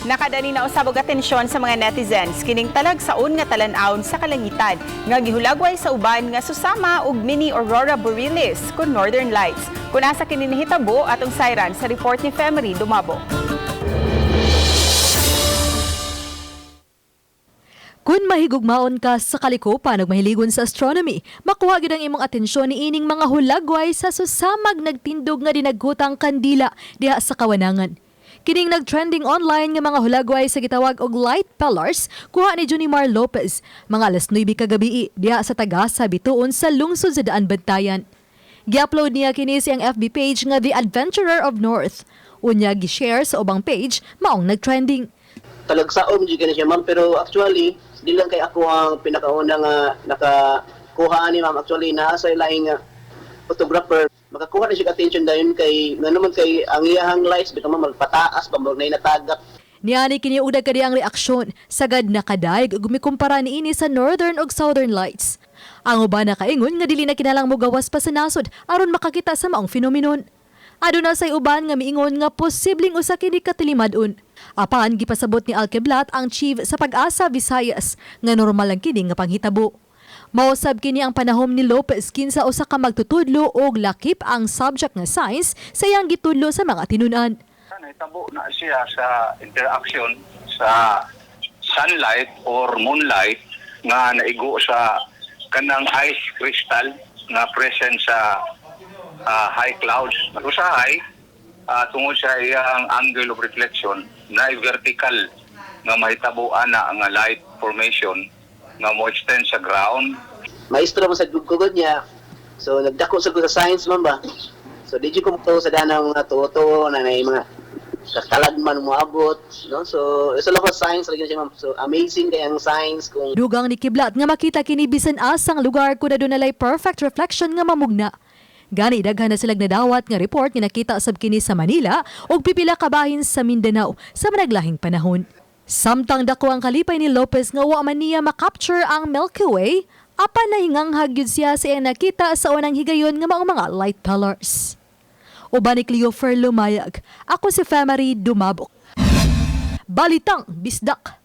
Nakadani na usab og atensyon sa mga netizens kining talagsaon nga talan-awon sa kalangitan nga gihulagway sa uban nga susama og mini aurora borealis kun Northern Lights. Kun asa kini nahitabo, atong sayran sa report ni Femery Dumabo. Kung mahigugmaon ka sa kalikupan ug mahiligon sa astronomy, makuha gyud ang imong atensyon ni ining mga hulagway sa susamag nagtindog nga dinagkutang kandila diha sa kawanangan. Kining nag-trending online nga mga hulagway sa gitawag og light pillars kuha ni Junimar Lopez mga alas 9 kagabi diha sa Tagasa, Bituon sa lungsod sa Daanbantayan. Gi-upload niya kini sa iyang FB page nga The Adventurer of North. Unya gi-share sa ubang page maong nag-trending. Talagsaon jud kani siya, ma'am, pero actually di lang kay ako ang pinakauna nga nakakuha ani, ma'am. Actually naa sa laing nga photographer makakuha na siya attention dayon kay ngano man kay ang iyahang lights bitaw, ma'am, magpataas ba mo na natagak. Niani kini og dagkadi ang reaksyon, sagad nakadayeg ug mikumpara niini sa Northern ug Southern Lights. Ang uban nakaingon nga dili na kinahanglang mogawas pa sa nasod aron makakita sa maong phenomenon. Aduna say uban nga miingon nga posibleng usa kini ka tilimad-on. Apan gipasabot ni Alkeblat, ang chief sa Pag-asa Visayas, nga normal lang kini nga panghitabo. Mausab kini ang panahom ni Lopez kinsa usa ka magtutudlo og lakip ang subject nga science sa iyang gitudlo sa mga tinun-an. Nahitabo na siya sa interaction sa sunlight or moonlight nga naigo sa kanang ice crystal nga present sa high clouds. Usahay, tungod sa iyang angle of reflection na vertical nga mahitabo ana nga light formation nga mo extend sa ground. Maestro mo sa gugod niya, so nagdako sa ko sa science, ma'am ba. So di jud ko mo sa danang mga tuo na nay mga katalagman moabot, no? So it's a lot of science lagi siya, ma'am. So amazing kay ang science kung Dugang ni Kiblat nga makita kini bisan asang lugar kung aduna lay perfect reflection nga mamugna. Gani daghan na silag nadawat nga report nga nakita sab kini sa Manila ug pipila ka bahin sa Mindanao sa managlahing panahon. Samtang dako ang kalipay ni Lopez nga wa man niya makapture ang Milky Way, apan nahinganghag gyud siya sa iyang nakita sa unang higayon nga maong mga light pillars. Uban ni Cleofer Lumayag, ako si Femery Dumabok. Balitang Bisdak.